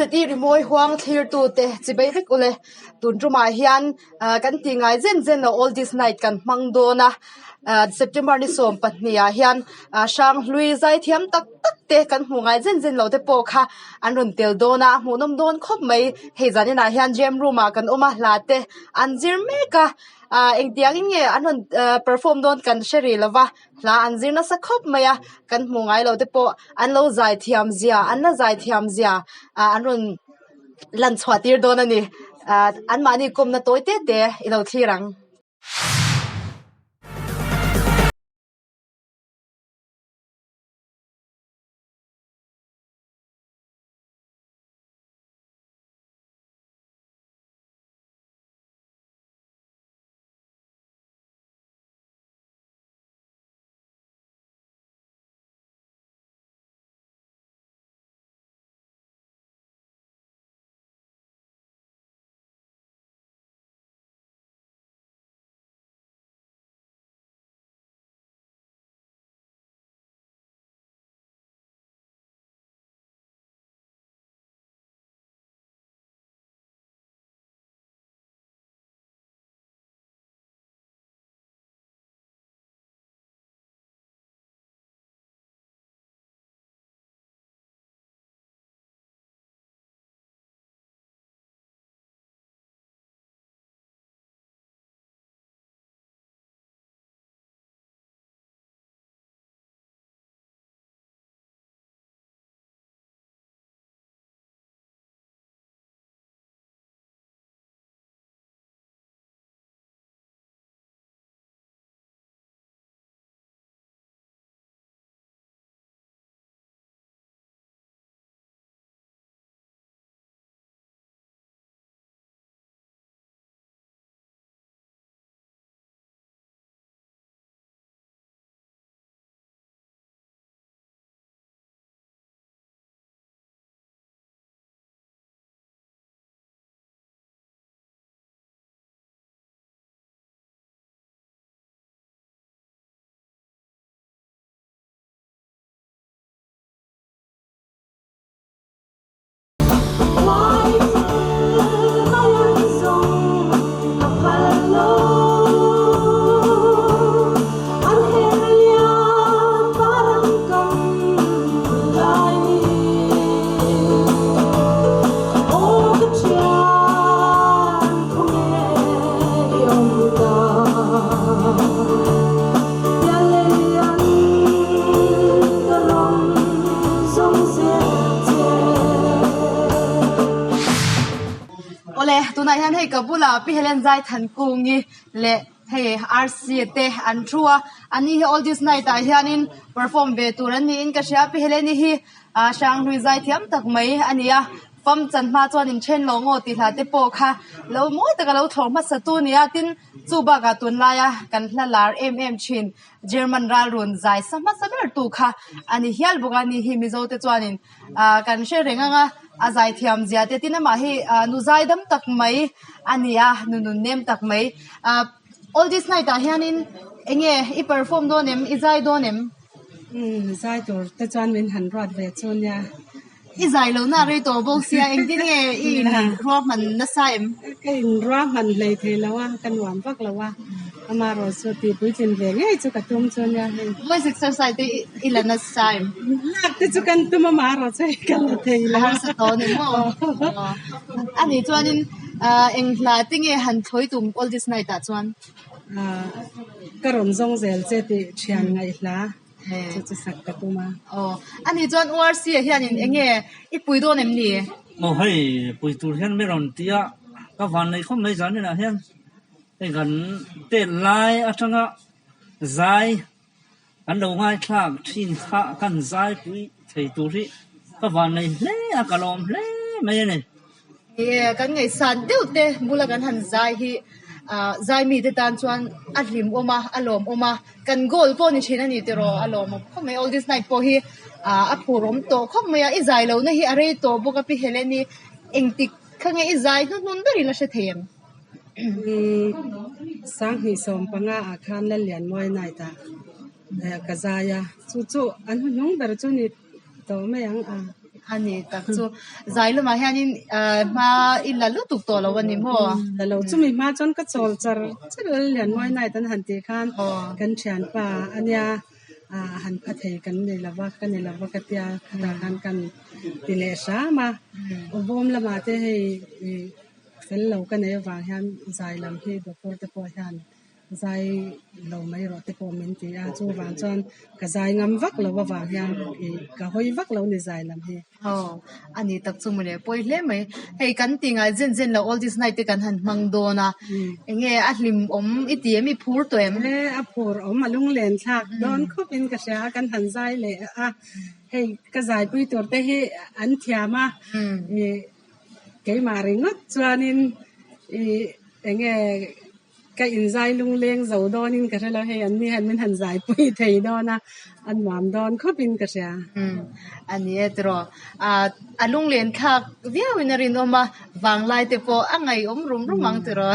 MZE rimawi huang thlirtute chibei vek ule. Tun tumah hian kan tih ngai zen zen lo Oldies Night kan hmang dawn a. September ni 12 ah hian Hranghlui zaithiam tak tak te kan hmuh ngai zen zen lo te pawh kha an rawn tel dawn a, a hmuhnawm dawn khawp mai. Hei zaninah hian Jam Room ah kan awm a, hla te an zir mek a. Engtiangin nge an rawn perform dawn kan hre rih lo va. Hla an zir nasa khawp mai a, kan hmuh ngai lo te pawh an lo zai thiam zia, an la zai thiam zia ah an rawn lan chhuah tir dawn a ni. Ah anmahni kawmna tawi te te i lo thlir ang. Awle tunah hian hei ka bulah Pi Helen Zaithankungi leh hei Rc te an thu a, an ni hi Oldies Night ah hianin perform ve tur an niin ka hria. Pi Helen-i hi ah Hranghlui zaithiam tak mai a ni a, fam chan hma chuan inthen lo ngaw tih hla te pawh kha lo mawi taka lo thlawr hmasa tu a ni a, tin chu bakah tunlaia kan hla lar em em thin German ral rawn zai sa hmasa ber tu kha a ni hial bawk a, ni hi Mizo te chuanin ah kan hre reng ang a, a zaithiam zia te tin amah hi ah nu zai dam tak mai a ni a, nu nun nem tak mai ah Oldies Night ah hianin eng nge i perform dawn em i zai dawn em? Umm zai tur te chuan min han ruat ve chu nia. I zai lo na rei tawh bawk sia engtin nge i in ruahman nasa em? Ka in ruahman hlei thei lo a, ka nuam vak lo a, amaherawh chu tih puitlin ve ngei chu ka tum chu nia hei. Voice exercise te i la nasa em? Lak te chu kan tum amaherawh chu hei ka la thei lo a. A harsa tawh a ni maw? Ani chuanin eng hla te nge han thlawi tum Oldies Night ah chuan? Ka rawn zawng zel che tih thian ngaih hla chu chu sak ka tum a. Aw, ani chuan URC ah hianin eng nge i pui dawn em ni? Aw hei, pui tur hian mi rawn ti a, ka van nei khawp mai zan inah hian hei kan tet lai atanga zai kan lo ngaithlak thin kha kan zai pui thei tur hi ka van nei hle a, ka lawm hle mai a ni. Ni e, kan ngaihsan deuh te bula kan han zai hi ah zai mite tan chuan a hlim awm a, a lawm awm a, kan goal pawh ni thin a ni tiraw a lawm awm khawp mai. All this night pawh hi ah a phur awm tawh khawp mai a, i zai lohna hi a rei tawh bawk a pi Heleni engtik kha nge i zai hnuhnun ber i la hre thei em? Umm 2015 ah khan Lallianmawi night ah ka zai a, chu chu an hnuhnung ber chu ni tawh mai ang a. A ni tak chu. Zai lamah hianin hma i la lutuk tawh lo a ni maw? La lo. Chumi hma chuan ka chawl char char a, Lianmawi Night an han tih khan kan thianpa a nia han pha thei kan ni lo va, ka ni lo va ka tia khatah khan kan ti leh hram a. Bawm lamah te hei fel lo ka nei avang hian zai lam hi doctor te pawh hian Zai lo mai rawh te pawh min ti a, chuvang chuan ka zai ngam vak lo avang hian ih ka hawi vak lo ni zai lam hi. Aw, a ni tak chu mawle, pawi hle mai. Hei kan ti ngai zen zen lo all this night te kan han hmang dawn a, enge a hlim awm i ti em, i phur tawh em? E, a phur awm, a lunglen thlak dawn khawp in ka hria a, kan han zai leh a, hei ka zaipui tur te hi an thiam a, ih keimah ringawt chuanin ih enge Ka inzai lungleng zo dawnin ka hre lo, hei an ni hian min han zaipui thei dawn a, a nuam dawn khawpin ka hria. Umm, a ni e tiraw. A lunglen thlak viauin a rinawm a, vanglai te pawh a ngaihawm rum rum ang tiraw.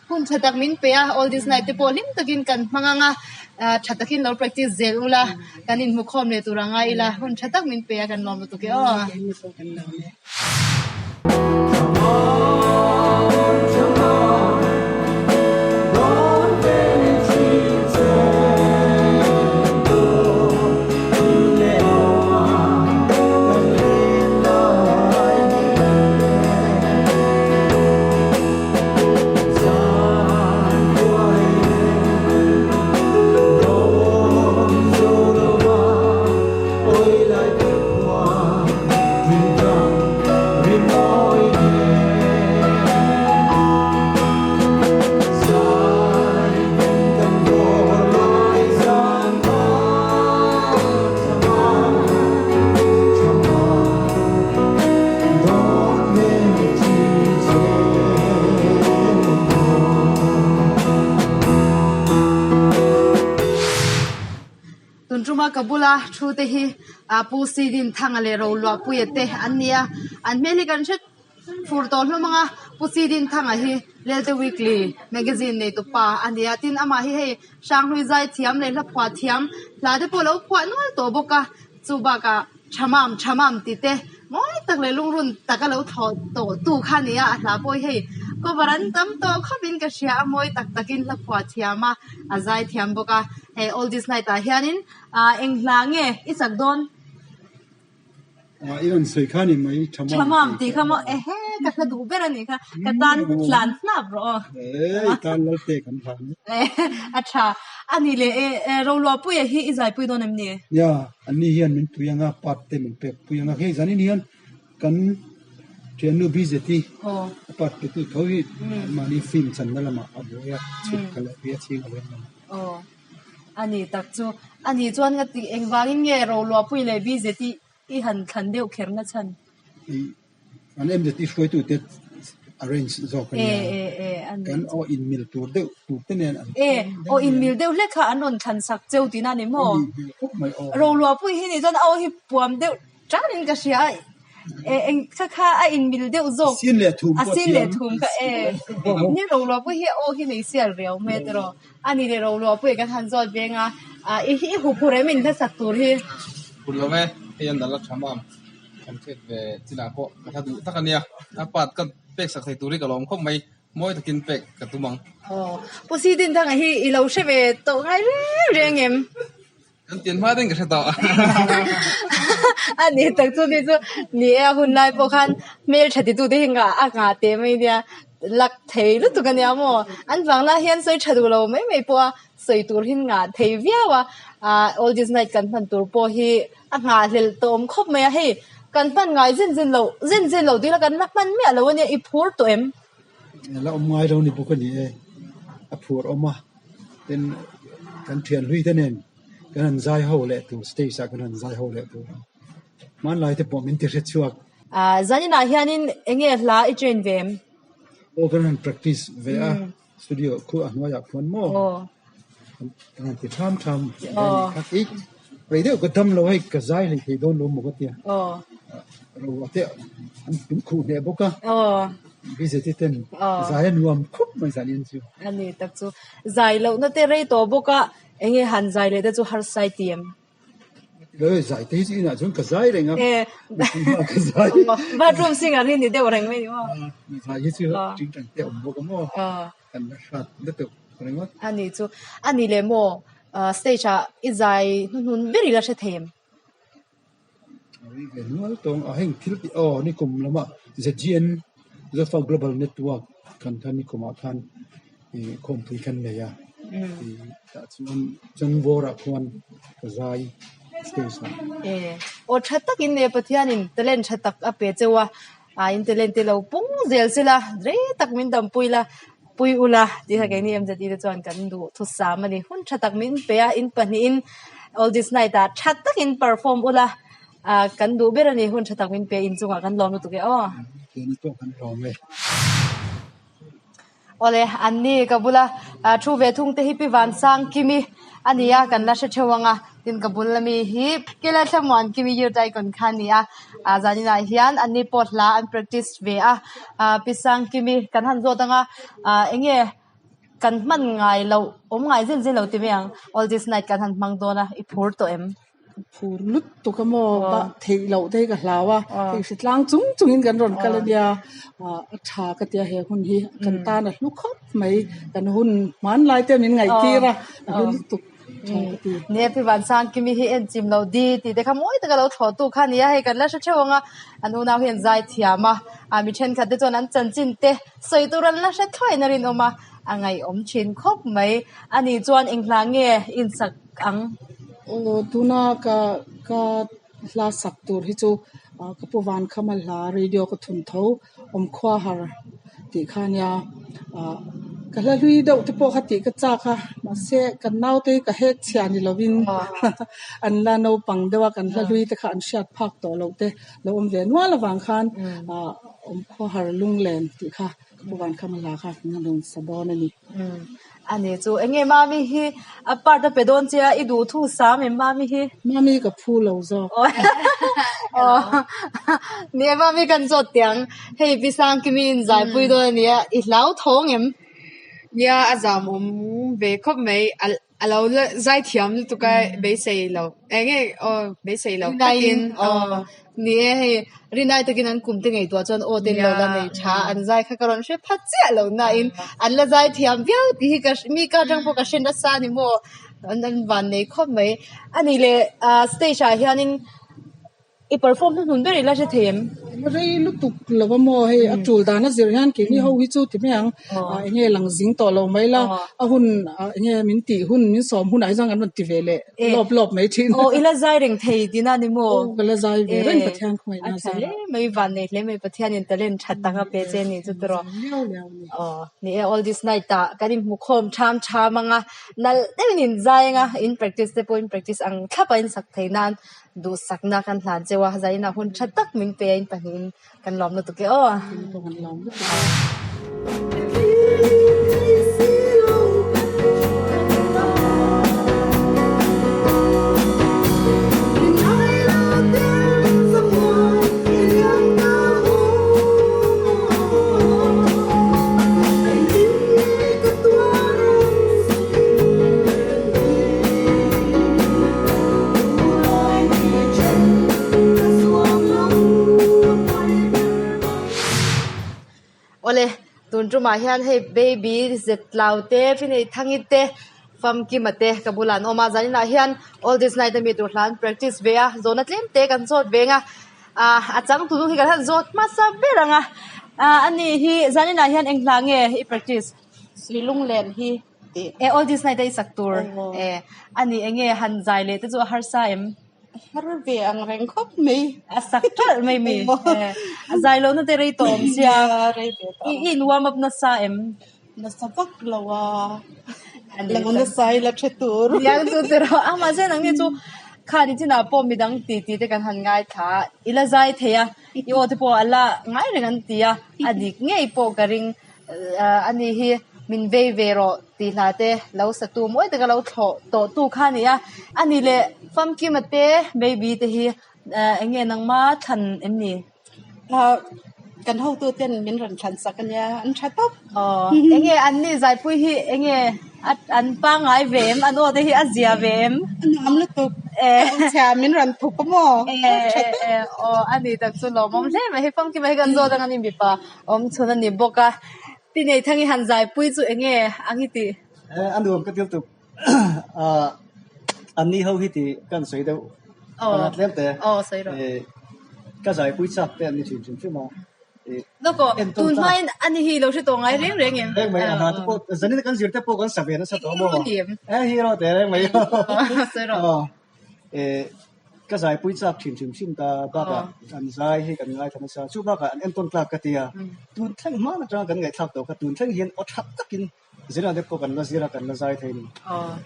Hun tha tak min pe a, all this night te pawh hlim takin kan hmang ang a, tha takin lo practice zel ula, kan inhmukhawm leh tur a ngai ila, hun tha tak min pe a kan lawm lutuk e aw. Keini pawh kan lawm e. Tun tuma ka bula thu te hi Pu Sidin Thanga leh Roluahpuia te an ni a, an hmel hi kan hre fur tawh hlawm ang a, Pu Sidin Thanga hi Lelte Weekly magazine neitu pa a ni a, tin amah hi hei Hranghlui zai thiam leh hla phuah thiam hla te pawh a lo phuah nual tawh bawk a, chu bakah Thamam Thamam tih te mawi tak leh lungrun taka lo thlawh tawh tu kha a ni a, a hla pawh hi hei cover an tam tawh khawpin ka hria a, mawi tak takin hla phuah thiam a, a zai thiam bawk a, hei all this night ah hianin ah eng hla nge i chak dawn? Ah i rawn sawi kha ni mai Thamam Thamam tih kha maw ehe ka hla duh ber a nih kha, ka tan hlan hnap rawh aw. E i tan Lalte kan hlan e. A tha a ni leh e Roluahpuia hi i zaipui dawn em ni? Nia. Anni hian min pui anga part te min pek pui anga hei zanin hian kan thiannu BZT a part pe tu tho hi mahni film channa lamah a buai a chhuk ka leh pui a chhing a leng lamah. Aw a ni tak chu a ni chuan ka tih engvangin nge Roluahpui leh BZT i han thlan deuh kher na chhan? An MZT hruaitute arrange zawk a nia. Kan aw inmil tur deuh tur te nen an E, aw inmil deuh hlek kha an rawn thlan sak cheu tihna a ni maw? Roluahpui hi ni chuan a aw hi puam deuh tanin ka hria a, e eng kha kha a inmil deuh zawk. A sin leh thum pawh a thiam. A sin leh thum kha e. Ni Roluahpui hi a aw hi nei sial riau mai a tiraw. A ni leh Roluahpui kan han zawt veng a, i huphurh em in hlasak tur hi? Phur lo e, hei an la tha mam. Kan hriat ve chinah pawh ka hla duh tak a nia, a part ka pek sak thei tur hi ka lawm khawp mai, mawi takin pek ka tum ang. Aw, Pu Sidin Thanga hi i lo hre ve tawh ngai reng reng em? Kan pian hma deuhin ka hre tawh. A ni tak chu ni chu ni e, a hun lai pawh khan hmeltha titute hi ngah a ngah teh mai nia, lak thei lutuk a nia maw? An vang lai hian sawi tha duh lo mai mai pawh a sawi tur hi ngah thei viau a, ah all this night kan hman tur pawh hi A nghahhlelh tawm khawp mai a, hei kan hman ngai zen zen lo zen zen lo tih la kan la hman miah lo a nia, i phur tawh em? La awm ngai lo ni bawk a ni e, a phur awm a, tin kan thian hlui te nen kan han zai ho leh tur stage ah kan han zai ho leh tur a, hmanlai te pawh min ti hre chhuak. Ah zaninah hianin eng nge hla i train ve em? Aw kan han practice ve a, Studio khu a hnuaiah khuan maw kan han ti tham tham a nih kha. Ih rei deuh ka dam lo hei ka zai hlei thei dawn lo maw ka tia. Ro te an min khuh hneh bawk a. BJT ten zai a nuam khup mai zan in chu. A ni tak chu zai lohna te rei tawh bawk a enge han zai leh te chu harsa i ti em? Lo zai te hi chu inah chuan ka zai reng a, mipui hmaah ka zai. Bathroom singer hi ni deuh reng mai ni maw? Zai hi chu tingtang te a awm bawk a maw? Kan la hrat lutuk ringawt. A nih chu. A nih leh maw stage ah i zai hnuhnun ber i la hre thei em? Ri ve nual tawng a heng thil tih aw nikum lamah ZGN Zofa Global Network kan khan nikumah khan ih khawmpui kan nei a ih tah chuan Changvawrah khuan ka zai stage ah. E aw tha takin e Pathianin talent tha tak a pe cheu a ah in talent te lo pung zel sela rei tak min dampui la pui ula tih kha keini MZE te chuan kan duh thusam a ni. Hun tha tak min pe a, in pahnihin All This Night ah tha takin perform ula ah kan duh ber a ni. Hun tha tak min pe a, inchungah kan lawm lutuk e aw. Keini pawh kan lawm e. Awle, anni ka bula thu ve thung te hi Pi Vansangkimi a ni a, kan la hre theuh ang a, tin ka bul ami hi Kela Thlamuankimi Youth Icon kha a ni a, zaninah hian anni pawh hla an practice ve a, Pi Sangkimi kan han zawt ang a, eng nge kan hman ngai loh awm ngai zel zel lo ti mai ang, All This Night kan han hmang dawn a, i phur tawh em? Phur lutuk a maw bah theih loh te hi ka hlau a, hei hritlang chung chungin kan rawn kal ania, a tha ka tia he hun hi kan tan a hlu khawp mai, kan hun hmanlai te min ngaihtir a, a hlu lutuk tha ka ti. Nia Pi Vansangkimi hi en chim lo di tih te kha mawi taka lo thlawh tu kha ania, hei kan la hre theuh ang a, an unau hi an zai thiam a, mi thenkhat te chuan an chanchin te sawi tur an la hre thuaiin a rinawm a, a ngaihawm thin khawp mai. Ani chuan eng hla nge insak ang. Aw tuna ka ka hla sak tur hi chu ka pu van khama hla radio ka thun tho awm khua har tih kha ania ah ka hla hlui deuh te pawh kha tih ka chak a mahse kan naute hi ka hek chhia ni lovin an la naupang deuh a kan hla hlui te kha an hriat phak tawh loh te lo awm ve nual avang khan ah awm khua har lunglen tih kha ka pu van khama hla kha kan rawn sa dawn a ni. Ani chu enge Mami hi a part a pe dawn che a i duh thu sam em Mami hi? Mami ka phu lo zawk. Ni e Mami kan zawt tiang hei Pi Sangkimi in zaipui dawn a nia i hlau thawng em? Nia a zam awm ve khawp mai a lo la zai thiam lutuk a beisei lo enge aw beisei lo takin aw Ni e, hei rinai takin an kum te ngaihtuah chuan aw te lo la nei tha, an zai kha ka rawn hre phat chiah lo nain an la zai thiam viau tih hi ka mi ka atang pawh ka hre nasa a ni maw, an an van nei khawp mai. A nih leh stage ah hianin i perform hnuhnun ber i la hre thei em? Rei lutuk lo a maw hei a tul dan a zir hian keini ho hi chu ti mai ang eng nge lang zing tawh lo mai la a hun eng nge min tih hun min sawm hunah hi chuan kan rawn ti ve leh lawp lawp mai thin. Aw i la zai reng thei tihna a ni maw? Aw ka la zai ve reng Pathian khawngaihna a tha hle mai van nei hle mai Pathianin talent that tak a pe che a ni chu tiraw. Aw ni e all this night ah kan inhmu khawm tham tham ang a nalh deuhin in zai ang a in practice te pawh in practice ang thlap a in sak thei nan duhsakna kan hlan cheu a zainah hun tha tak min pe a in pahnihin kan lawm lutuk e aw. Kan lawm lutuk e. Awle, tun tumah hian hei baby zet tlau te, Finei Thangi te, Famkima te ka bulah an awm a, zaninah hian All This Night a mi tur hla an practice ve a, zawhna tlem te kan zawt veng a, ah a changtu nu hi kan han zawt hmasa ber ang a, ah ani hi zaninah hian eng hla nge i practice? Sui lunglen hi. tih. E all this night a i sak tur e ani enge han zai leh te chu a harsa em? Har ve ang reng khawp mai. A sak ṭalh mai mi. A zai lo na te rei tawh awm sia. Rei ve tawh. I in warm up nasa em? Nasa vak lo a. Lo nasa ila ṭha tur. Niang chu tiraw. A mahse nangni chu khan i chinah pawh midang ti ti te kan han ngaithla a. I la zai thei a. I aw te pawh a la ngai reng an ti a. A dik ngei pawh ka ring. Ani hi min vei ve rawh tih hla te lo sa tu mawi taka lo thlawh tawh tu kha a ni a. Ani leh Famkima te baby te hi eng nge nangma thlan em ni? Kan hotu ten min rawn thlan sak a nia, an tha tawp. Aw, eng nge an ni zaipui hi eng nge an pangngai ve em? An aw te hi a zia ve em? A nuam lutuk. Chhia min rawn thup a maw? Aw a ni tak chu lawmawm hle mai. Hei famkima hi kan zawt ang a ni mipa awm chhun a ni bawk a. Pi Neithangi han zaipui chu eng nge ang i tih? A nuam ka til tuk. An ni ho hi tih kan sawi deuh anga tlem te. Ka zaipui chak te an ni thin hrim hrim a. Lawk aw, tun hmain a ni hi lo hre tawh ngai reng reng em? Reng mai, a hna te pawh, zanin kan zir te pawh kan sa ve nasa tawh maw? Hero ni em? Eh, hero te reng mai. Sawi rawh. Eh, ka zaipui chak thin hrim hrim ta bakah an zai hi kan ngaithla nasa, chu bakah an entawn tlak ka ti a, tun thleng hman atanga kan ngaihthlak tawh kha tun thleng hian aw tha takin Zirna te pawh kan la zir a, kan la zai thei ni.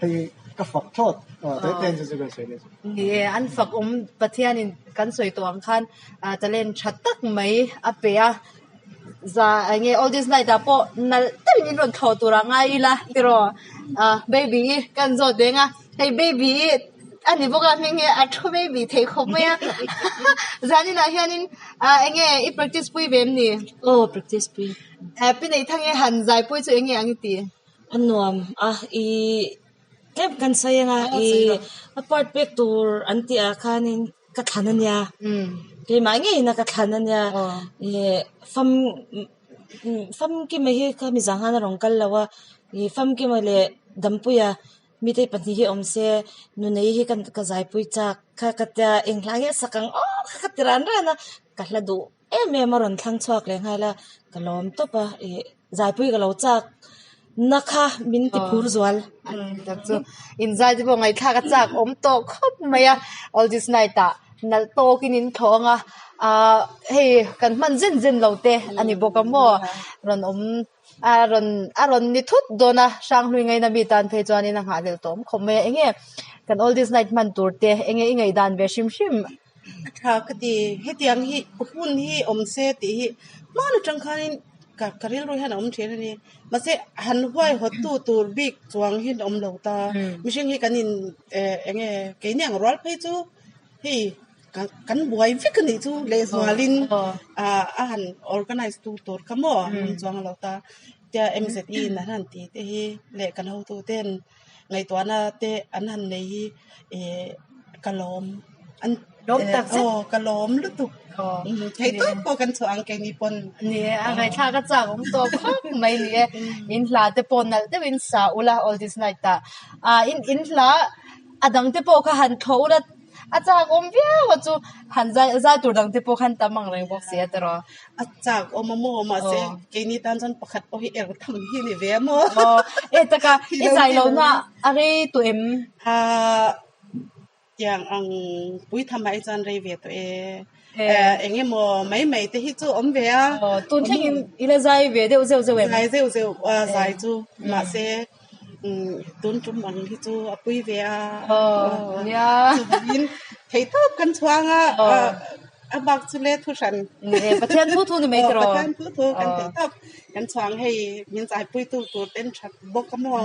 Hei ka fak thlawt, tawih te chu kan sawi leh chu. Ni e, an fak awm Pathianin kan sawi tawh ang khan talent tha tak mai a pe a, za eng nge all this night ah pawh nalh takin in rawn thlawh tur ah ngai ila tiraw baby i kan zawt deng a, hei baby i a ni bawk a hming hi a thu baby thei khawp mai a, zaninah hianin eng nge i practice pui ve em ni? Aw practice pui. Pi Neihthang i han zaipui chu eng nge ang i ti? A nuam a, i tlem kan sawi anga i a part pek tur an tih ah khanin ka thlan a nia, keimah ngeiin a ka thlan a nia, i fam famkima hi kha mizang khan a rawn kal lo a, i famkima leh Dampuia mite pahnih hi awm se nunei hi ka zaipui chak kha ka tia eng hla nge a sak ang aw kha ka ti ran ran a, ka hla duh. Em em a rawn thlang chhuak leh nghal a, ka lawm tawp a, ih zaipui ka lo chak na kha min ti phur zual. Tak chu inzai te pawh ngaihthlak a chak awm tawh khawp mai a, all this night ah nalh tawkin in thlawh ang a, ah hei kan hman zen zen lo te a ni bawk a maw rawn awm a rawn a rawn ni thut dawn a, Hranghlui ngaina mi tan phei chuanin a nghahhlelh tawh awm khawp mai a, eng nge kan all this night hman tur te eng nge i ngaihdan ve hrim hrim. A tha ka ti, hetiang hi hun hi awm se tih hi hman atang khanin ka ka rilru hian a awm thin a ni. Mahse han huaihawt tu tur bik chuang hi a awm lo ta. Mihring hi kan in eh eng nge keini ang rual phei chu hei kan buai vek a nih chu lehzualin ah a han organize tu tur kha maw an awm chuang lo ta. Tia M_Z_E in an han ti te hi leh kan hotu ten. Ngaihtuahna te an han nei hi eh ka lawm an lawm tak zet aw ka lawm lutuk thei tawp pawh kan chhuah ang keini pawn ni e a ngaihthlak a chak awm tawh khawp mai ni e in hla te pawh nalh deuh in sa ula all this night ah ah in in hla a dang te pawh kha han thlawh ula A chak awm viau a chu han zai zai tur dang te pawh khan tam ang reng bawk si a tiraw. A chak awm a maw mahse keini tan chuan pakhat pawh hi er tham hi ni ve a maw. Aw e taka i zai lo na a rei tawh em? Ahh tiang ang pui tham ah hi chuan rei ve tawh e. Eng emaw mai mai te hi chu awm ve a. Aw tun thleng in i la zai ve deuh zeuh zeuh em? Zai zeuh zeuh a zai chu mahse Tun tum ang hi chu a pui ve a. Nia. Chuvangin thei tawp kan chhuang a, a bak chu le thu hran. Pathian thu thu ni mai tiraw? Pathian thu thu kan thei tawp kan chhuang hei min zaipui tu tur ten that bawk a maw.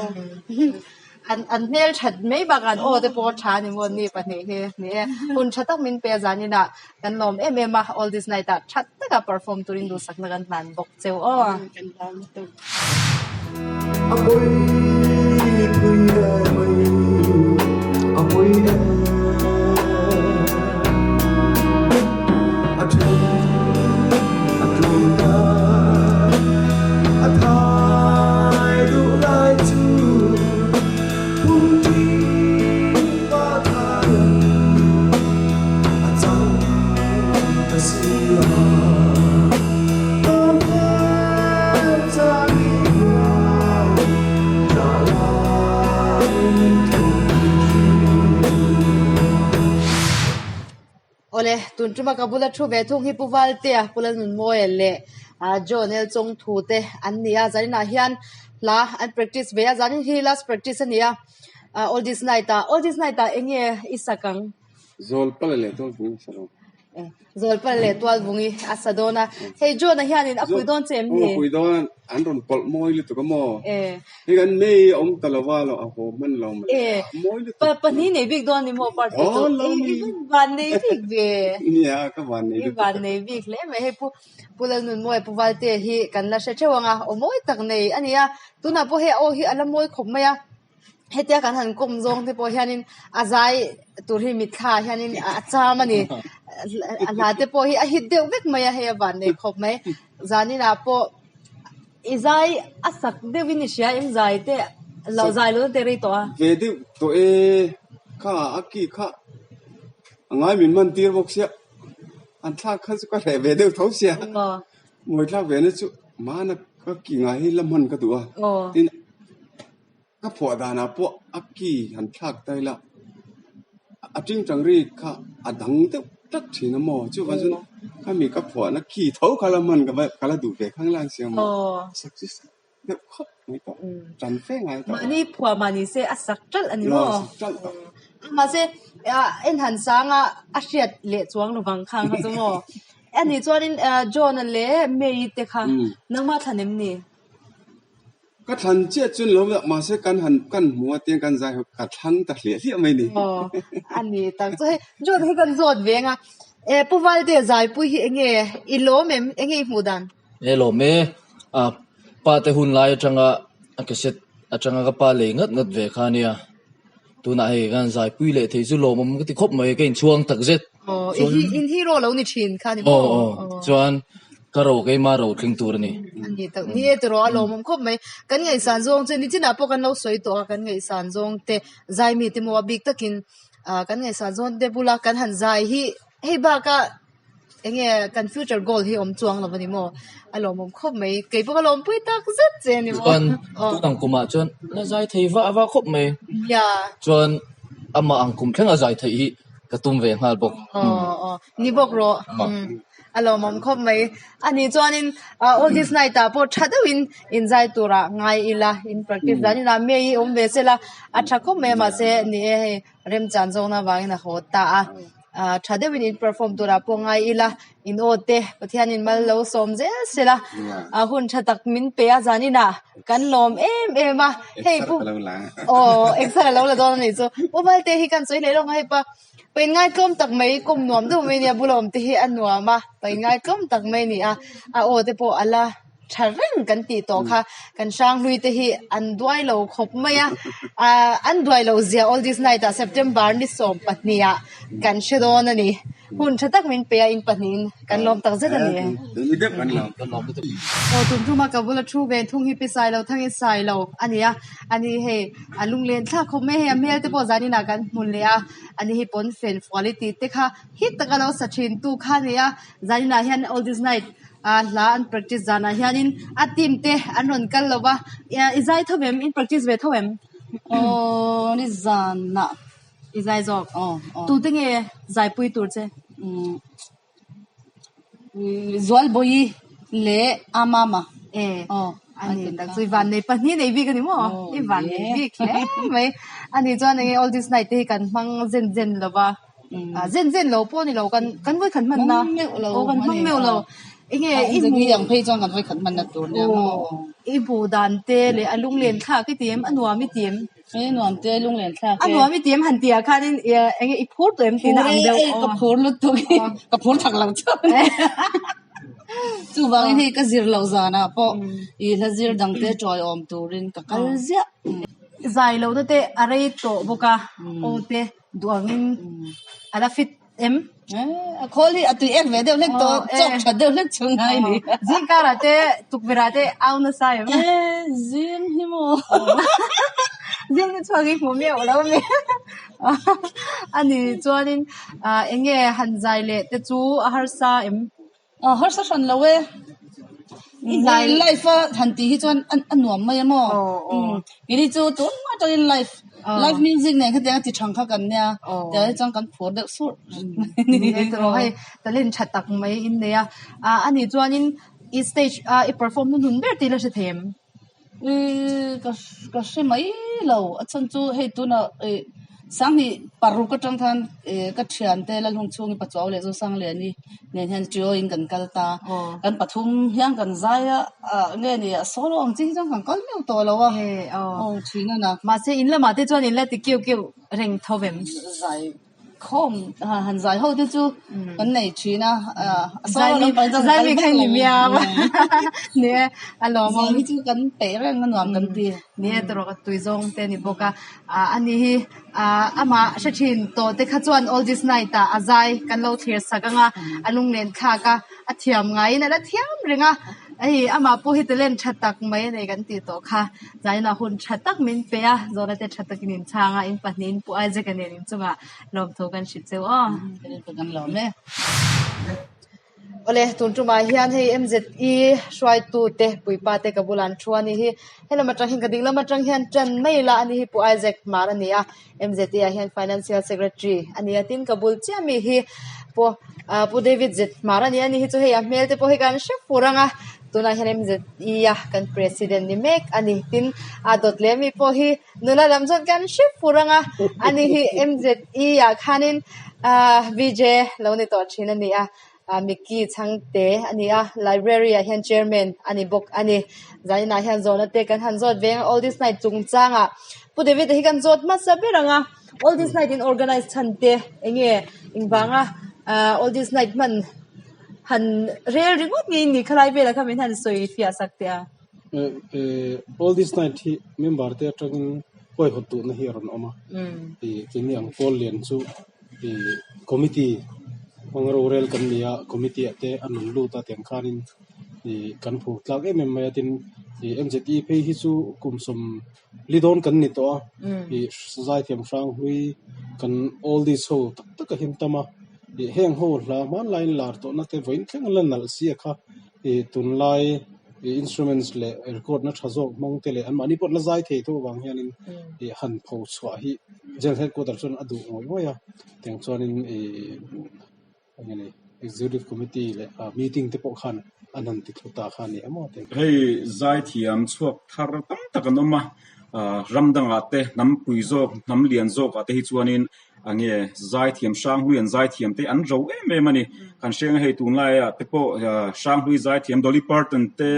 An an hmel that mai bakah an aw te pawh a tha a ni maw ni pahnih hi ni e. Hun tha tak min pe a zaninah kan lawm em em a, all this night ah tha taka perform turin duhsakna kan hlan bawk cheu aw. Kan lawm lutuk. A pui pui e mai a pui e A then a tu ta a thai duh lai chu pum ṭing pa thai a cang ta si lo. Awle, tun tuma ka bula thu ve thung hi Pu Valtea, Pu Lalnunmawia leh John L Chawngthu te an ni a, zaninah hian hla an practice ve a, zanin hi last practice a ni a, all this night ah, all this night ah eng nge i sak ang? Zawlpala leh Tualvungi a sa dawn. Zawlpala leh Tualvungi a sa dawn a. Hei John-a hianin a pui dawn che em ni? Aw a pui dawn a, an rawn pawlh mawi lutuk a maw? Hei kan mei a awm ta lo a, a haw hman lo mai. Mawi lutuk. Pahnih nei bik dawn ni maw part te chu? Aw lo ni. I van nei bik ve. Nia ka van nei lutuk. I van nei bik hle mai. Hei Pu Pu Lalnunmawia Pu Valtea hi kan la hre theuh ang a, aw mawi tak nei a ni a. Tunah pawh hei a aw hi a la mawi khawp mai a. Hetia kan han kawm zawng te pawh hianin a zai tur hi mitthla ah hianin a cham a ni. A hla te pawh hi a hit deuh vek mai a, hei a van nei khawp mai. Zaninah pawh i zai a sak deuhin i hria em zai te lo zai lo te rei tawh a? Ve deuh tawh e, kha a ki kha a ngai min hman tir bawk sia, an thlak kha chu ka hreh ve deuh tho sia. Ngawithlak ve na chu mahna ka ki ngai hi la hman ka duh a, tin Ka phuah danah pawh a ki han thlak ta ila, a tingtang ri kha a dang deuh tlat thin a maw? Chuvang chuan khami ka phuahna ki tho kha la hman ka la duh ve khang lai si a maw? Sak chu sak deuh khawp mai tawh, tan fe ngai tawh. Mahni phuah mah ni se a sak ṭalh a ni maw? Sak ṭalh tawh. Mahse, en han sang a, a hriat leh chuang lovang khang kha chu maw? Anih chuanin John-a leh May-i te kha nangmah thlan em ni? Ka thlan chiah chu ni lo mahse kan han kan hmu a tiang kan zai ho ka thlang ta hliah hliah mai ni. Aw a ni tak chu hei John hi kan zawt ve anga e Pu Valte zaipui hi enge i lawm em enge i hmuh dan? E lawm e a pa te hun lai atanga a cassette atanga ka pa lei ngat ngat ve kha ania tunah hei kan zaipui leh thei chu lawmawm ka ti khawp mai ka inchhuang takzet. Aw i hi in hero lo ni thin kha ni maw? Aw aw chuan ka ro keima ro tling tur a ni. A ni tak ni e tiraw a lawmawm khawp mai. Kan ngaihsan zawng che nichinah pawh kan lo sawi tawh a kan ngaihsan zawng te zai mi te maw a bik takin ah kan ngaihsan zawng te bula kan han zai hi hei baka eng nge kan future goal hi awm chuang lo a ni maw a lawmawm khawp mai. Kei pawh ka lawmpui tak zet che a ni maw. Chuan tun ang kumah chuan la zai thei vah vah khawp mai. Nia. Chuan amah ang kum thleng a zai theih hi ka tum ve nghal bawk. Aw aw ni bawk rawh. A lawmawm khawp mai. A nih chuanin all this night ah pawh tha deuhin inzai turah ngai ila in practice dan inah May hi awm ve sela a tha khawp mai a mahse ni e hei remchan zawkna avangin a haw ta a. Tha deuhin in perform turah pawh ngai ila in aw te Pathianin mal lo sawm zel sela a hun tha tak min pe a zaninah kan lawm em em a hei pu aw exer a lo la dawn a nih chu pu Valte hi kan sawi leh lawk a hei pa pain ngaitlawm tak mai kawm nuam deuh mai a nia bula awm te hi a nuam a pain ngaitlawm tak mai a ni a a aw te pawh a la tha reng kan tih tawh kha kan hranghlui te hi an duai lo khawp mai a ah an duai lo zia all this night ah September ni 12 ah kan hre dawn a ni hun tha tak min pe a in pahnihin kan lawm tak zet a ni. Aw tum tum a ka bula thu ve thung hi pi sai lo thangin sai lo a ni a ani hei a lunglen thlak khawp mai hei a hmel te pawh zanin ah kan hmu leh a ani hi pawn fen fual i tih te kha hit taka lo sa thin tu kha a ni a zanin ah hian all this night ah hla an practice zanah hianin a team te an rawn kal lo va i zai tho em in practice ve tho em? Aw ni zanah i zai zawk aw aw tute nge zaipui tur che? Umm Zualbawi leh Amama e aw ani tak chu i vannei pahnih nei bik ani maw i vannei bik hle mai ani chuan enge all this night te hi kan hmang zen zen lo va. Zen zen lo pawh ni lo kan kan vawi khat hman na aw kan hmang meuh lo enge i hmu ang phei chuan kan vawi khat hman na tur nia maw i hmu dan te leh a lunglen thlak i ti em a nuam i ti em e nuam te lunglen thlak a nuam i ti em han tih ah khanin enge i phur tawh em tihna ang deuh ka phur lutuk hi ka phur thak lo chuan chuvangin hei ka zir loh zanah pawh i hla zir dang te tawiawm turin ka kal ziah zai lohna te a rei tawh bawk a aw te Duh angin a la fit em? A khawl hi a tui ek ve deuh hlek tawh, chawk tha deuh hlek chu ngai ni. Zing karah te tukverh te au nasa em? Zing hi maw? Zing hi chhuak hi hmuh miah lo ami? A ni chuanin eng nge han zai leh te chu a harsa em? A harsa hran lo e. I life a han tih hi chuan a nuam mai a maw? Kei chu tun hma atangin life live music nen khatiang a ti thang kha kan nia tiang hi chuan kan phur deuh surh emaw hei talent tha tak mai in nei a ani chuanin i stage a i perform hnuhnun ber tih la hre thei em? Ka ka hre mai lo a chhan chu hei tunah ih sanghnih paruk atang khan ih ka thiante Lalhung chhungi Pachuau leh Zosangliani nen hian trio in kan kal ta kan pathum hian kan zai a ah nge ni a solo ang chi hi chuan kan kal meuh tawh lo a aw thin a na. Mahse in lamah te chuan in la ti keuh keuh reng tho vem? Zai. Khawm han zai ho te chu kan nei thin a, a solo lampang chuan Zai mi kha ni miau a ni e, a lawmawm. Zai hi chu kan peih reng a nuam kan ti. Ni e tawrh a tui zawng te a ni bawk a, ani hi amah hre thin tawh te kha chuan All This Night ah a zai kan lo thlir sak ang a, a lunglen thlak a, a thiam ngaiin a la thiam reng a, hei amah pawh hi talent tha tak mai a nei kan tih tawh kha. Zaina hun tha tak min pe a, zawhna te tha takin in chhang a, in pahnihin Pu Isaac-a nen in chungah lawmthu kan hrilh cheu aw. Kan lawm e. Awle, tun tumah hian hei MZE hruaitu te puipa te ka bulah an thu a ni hi. Helam atang hian ka ding lam atang hian tan mai ila a ni hi Pu Isaac Hmar a ni a, MZE ah hian Financial Secretary a ni a, tin ka bul chiah mi hi Pu Pu David Zet Hmar a ni a, ani hi chu hei a hmel te pawh hi kan hre fur ang a, tunah hian MZE a kan President ni mek a ni, tin a dawt leh mi pawh hi nula lam chuan kan hre fur ang a, ani hi MZE ah khanin ahh VJ lo ni tawh thin a ni a. Mickey Chhangte a ni a, Library ah hian Chairman a ni bawk a ni. Zaninah hian zawhna te kan han zawt ve ang a, All This Night chungchangah Pu David-a hi kan zawt hmasa ber ang a, All This Night in organize chhan te eng nge engvanga All This Night hman han rel ringawt nge in nih khalai velah kha min han sawi fiah sak teh a. All This Night hi member te atangin huaihawt duhna hi a rawn awm a, keini ang pawl lian chu Committee hmang rorel kan ni a, committee ah te a rawn lut a tiang khanin ih kan phur tlak em em mai a tin ih MZE phei hi chu kum sawm li dawn kan ni tawh a ih zaithiam hrang hlui kan oldies ho tak tak a him tam a ih heng ho hla hmanlaiin lar tawhna te vawiin thleng an la nalh si a kha ih tunlai ih instruments leh record na tha zawk hmang te leh anmahni pawh an la zai thei tho avang hianin ih han pho chhuah hi General headquarter chuan a duh ngawih ngawih a tiang chuanin ih eng nge ni executive committee leh ah meeting te pawh khan an han ti thlu ta kha a ni em aw tiang. Hei zaithiam chhuak thar tam tak an awm a, ah ram dangah te hnam pui zawk hnam lian zawkah te hi chuanin A nge, zaithiam Hranghlui an zaithiam te an ro em em a ni. Kan hriang a hei tunlaiah te pawh Hranghlui zaithiam Dolly Parton te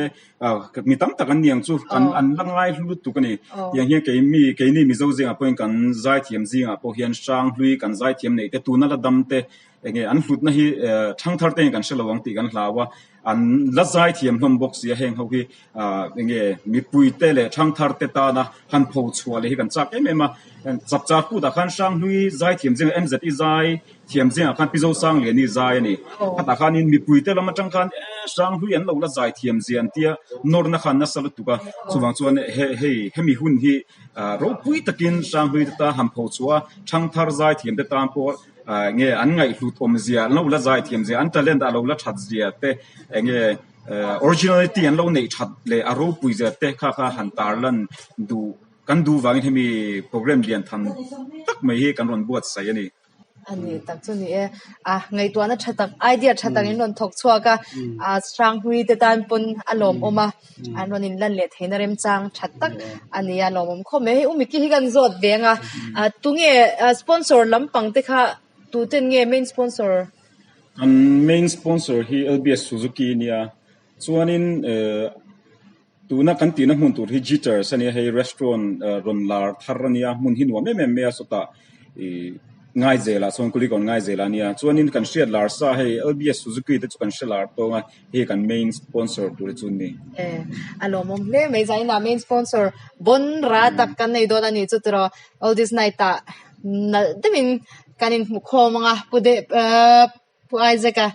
mi tam tak an ni ang chu kan an la ngai hlu lutuk a ni. Tiang hian kei mi keini Mizo zingah pawhin kan zaithiam zingah pawh hian Hranghlui kan zaithiam neih te tuna la dam te enge an hlutna hi thangthar te hian kan hre lo ang tih kan hlau a, an la zaithiam hlawm bawk si a heng ho hi enge mipuite leh thangthar te tana han pho chhuah leh hi kan chak em em a. Chapchar kutah khan Hranghlui zai thiam zingah MZI zai thiam zingah khan Pi Zosangliani zai a ni. Khatah khanin mipuite lam atang khan e Hranghlui an lo la zai thiam zia an tia nawrna khan nasa lutuk a. Chuvang chuan hei hemi hun hi ropui takin Hranghlui te tan han pho chhuah a, thangthar zai thiam te tan pawh nge an ngaihhlut awm zia, an lo la zai thiam zia, an talent a lo la that zia te enge originality an lo neih that leh a ropui zia te kha kha han tarlan duh. Kan duh vangin hemi program lian tham tak mai hi kan rawn buatsaih a ni. A ni tak chu ni e. A ngaihtuahna tha tak, idea tha tak in rawn thawk chhuak a, a Hranghlui te tan pawn a lawmawm a, an rawn inlan leh theihna remchang tha tak a ni a, lawmawm khawp mai. Hei Umiki hi kan zawt ve ang a, tunge sponsor lampang te kha tuten nge main sponsor? Kan main sponsor hi LBS Suzuki a nia, chuanin Tuna kan tihna hmun tur hi Jitters a nia, hei restaurant rawn lar thar a nia, hmun hi nuam em em mai a, sawtah ih Ngaizelah chuan Kulikawn Ngaizelah a nia, chuanin kan hriat lar sa hei LBS Suzuki te chu kan hre lar tawng a, hei kan main sponsor tur hi chu an ni. E, a lawmawm hle mai, zainah main sponsor bawn ra tak kan nei dawn a nih chu tiraw, All This Night ah nalh deuhin kan inhmu khawm ang a, Pu De Pu Isaac a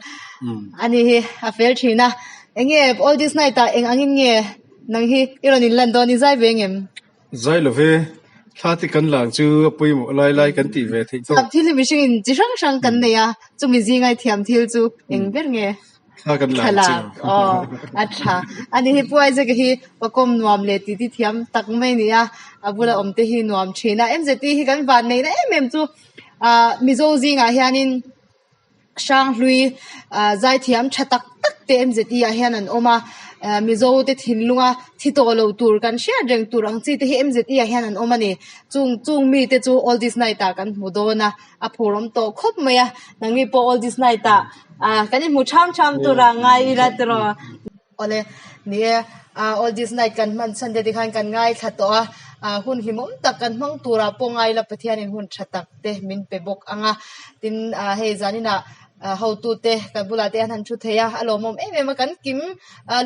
ani hi a fel thin a, enge all this night ah eng angin nge nang hi i rawn inlan dawn i zai ve ngem? Zai lo ve, thla te kan lang chu a pawimawh lai lai kan tih ve theih tawk. Thiam thil hi mihring in chi hrang hrang kan nei a, chumi zinga i thiam thil chu eng ber nge? Thla kan lang chu. Aw a tha. Ani hi Pu Isaac a hi pakawm nuam leh titi thiam tak mai a ni a, a bula awm te hi nuam thin a. MZT hi kan van neihna em em chu ah Mizo zingah hianin Hranghlui zaithiam tha tak tak te MZE ah hian an awm a, Mizo te thinlunga thi tawh lo tur kan hriat reng tur ang chi te hi MZE ah hian an awm a ni. Chung chung mi te chu All This Night ah kan hmu dawn a, a phur awm tawh khawp mai a, nangni pawh All This Night ah kan inhmu tham tham tur a ngai ila tiraw. Awle, ni e, All This Night kan hman chhan te tikhan kan ngaithla tawh a. Hun hlimawm tak kan hmang turah pawh ngai ila Pathianin hun tha tak te min pe bawk ang a. Tin, hei zaninah hotute kan bulah te an han thu thei a, a lawmawm em em a, kan kim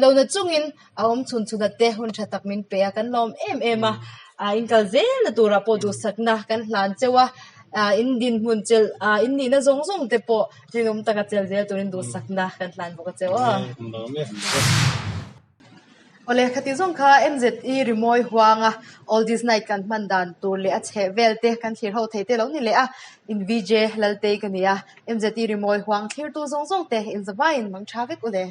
lohna chungin a awm chhun chhun a te hun tha tak min pe a, kan lawm em em a. In kal zelna turah pawh duhsakna kan hlan cheu a, in dinhmun chelh in nihna zawng zawng te pawh rinawm taka chelh zel turin duhsakna kan hlan bawk a cheu a. Awle, khati zawng kha MZE rimawi huanga Oldies Night kan hman dan tur leh a chheh vel te kan thlir ho thei te lo ni leh a, in VJ Laltei ka ni a, MZE rimawi huang thlirtu zawng zawng te in zavaiin mang tha vek u le.